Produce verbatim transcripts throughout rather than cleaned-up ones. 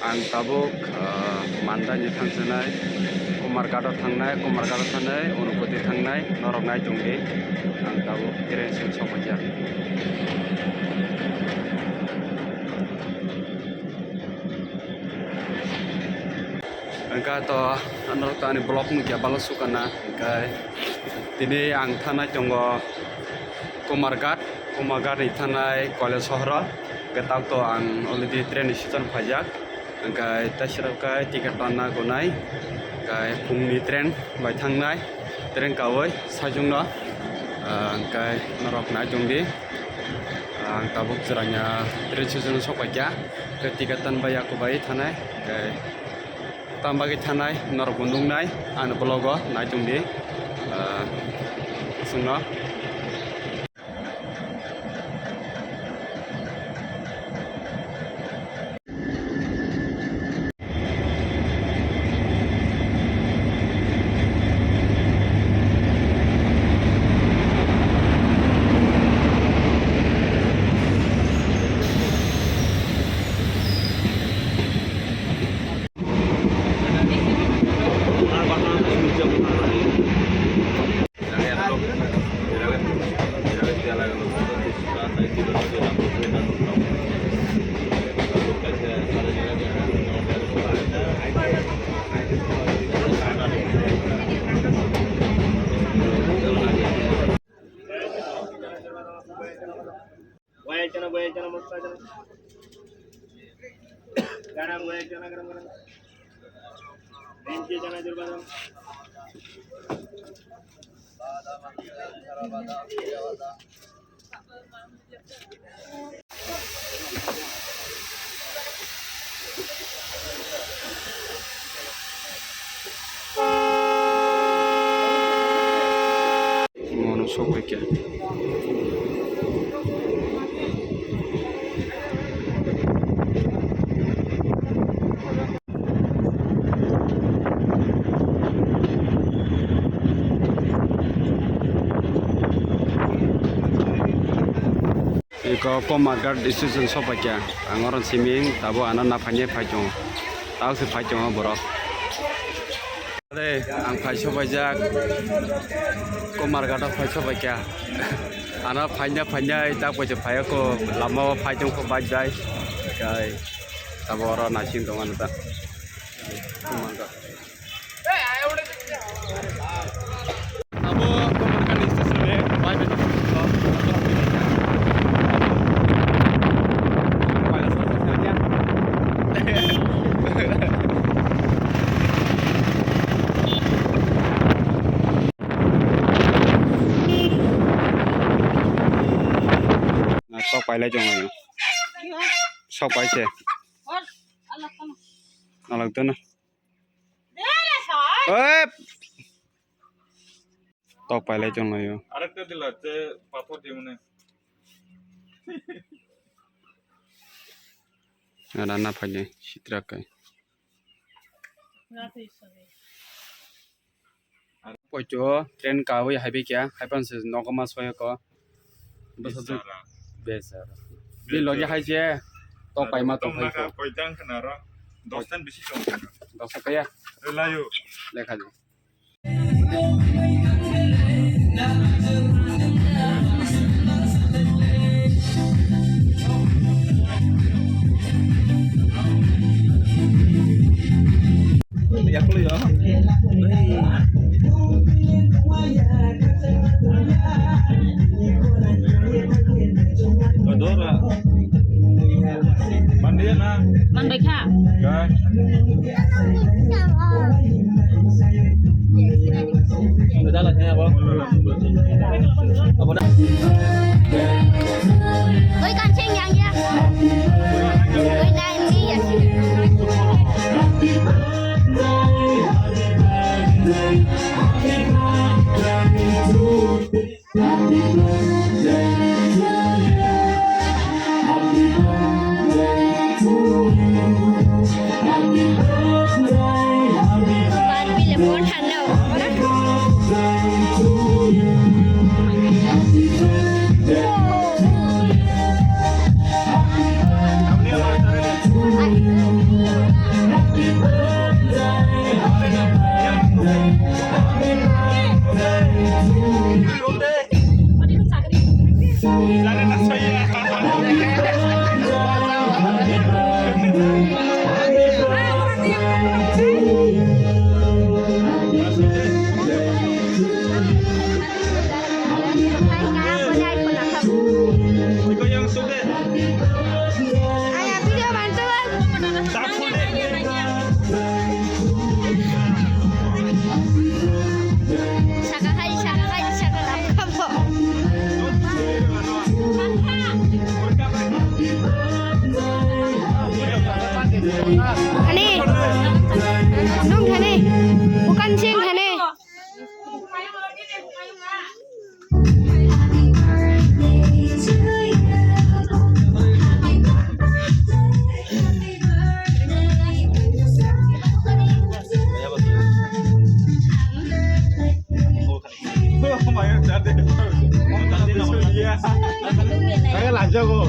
Ang tabuk, ah, Mandani thangsinai, Kumarghat o thangnai, Kumarghat o thangnai, Unukoti thangnai, norok nai tongdi. Ang tabuk train sing sokphaikha. Hwnkhe to norok to ani vlog nukya balo sukana, hwnkhe tini ang thanai tongo Kumarghat, Kumarghat ni thanai Koilasohor o. Hwnkhe tabuk to ang already train ni season phaijak. Hwnkhe teisirok khe ticket tanna gonai. Hwnkhe phungni train bai thangnai, train kaui sajwkno. Ah, hwnkhe norok nai tongdi. Ah, ang tabuk Chwraina train station o sokphaikha. Hwnkhe ticket tanbai yakubai thanai. Hwnkhe Tamo bagwi thanai norokbo nuknai ani vlog o nai tongdi, ah, chwngno. Boyal chana, boyal chana, mosta chana. Garam, boyal chana, garam, garam. Rinchi chana, jurba chana. Mono sokphaikha. Eko Komarghat station sokphaikha. Ang oro siming tabuk ano naphainai phai tongo. Tabuk se phai tongo borok. Are, ang phai sokphaijak. Komarghat o phai sokphaikha. Ano phaina phainai tak bai se phai ko lama o phai tongkho bike bai. Kai tabuk oro naising tongo ano ta. Komarghat. Abo Komarghat ni station ni bai bai. Sok pailai tongo. Sok pai se. Alak tono. Hep. Tok pailai tonglaio. Arekta dila je pathor dimune. Rana phainai sitra kai. Poito train kawi haibai kya, haipan se nogo ma soyako. Bwsa tu besara. Besara. Bi logi hai je, tok paima tong hai ko. Koitang khna ro. Dos tan bisi tong khna. Dos kaya. Relayo. Lekha di. Manbaikha. Oi, kan cheng yang ya. Oi, nai ni ya. Saka hai, saka hai, saka hai, kabo. Thani. Nung thani. Bukan sing thani. Kaya lanjut kok.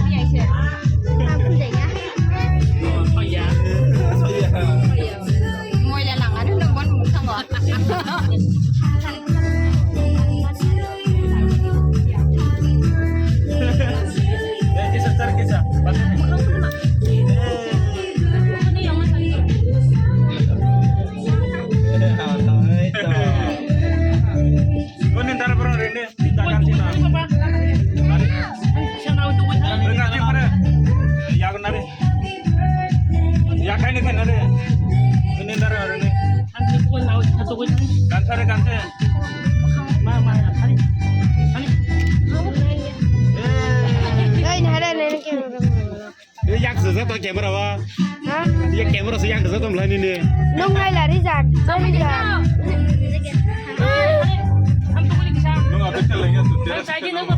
Moila nang anu nang bon mukang kok. Eh, kisa, cari kisa. Kau ni ntar berang rende. Oi, nahara nene ke. Ini yang sejak tuh camera, wah. Hah? Iya, camera sih yang sejak tuh, mulai ini. Nung hai lari jan. Nung rijak. Nung apa sih lagi tuh?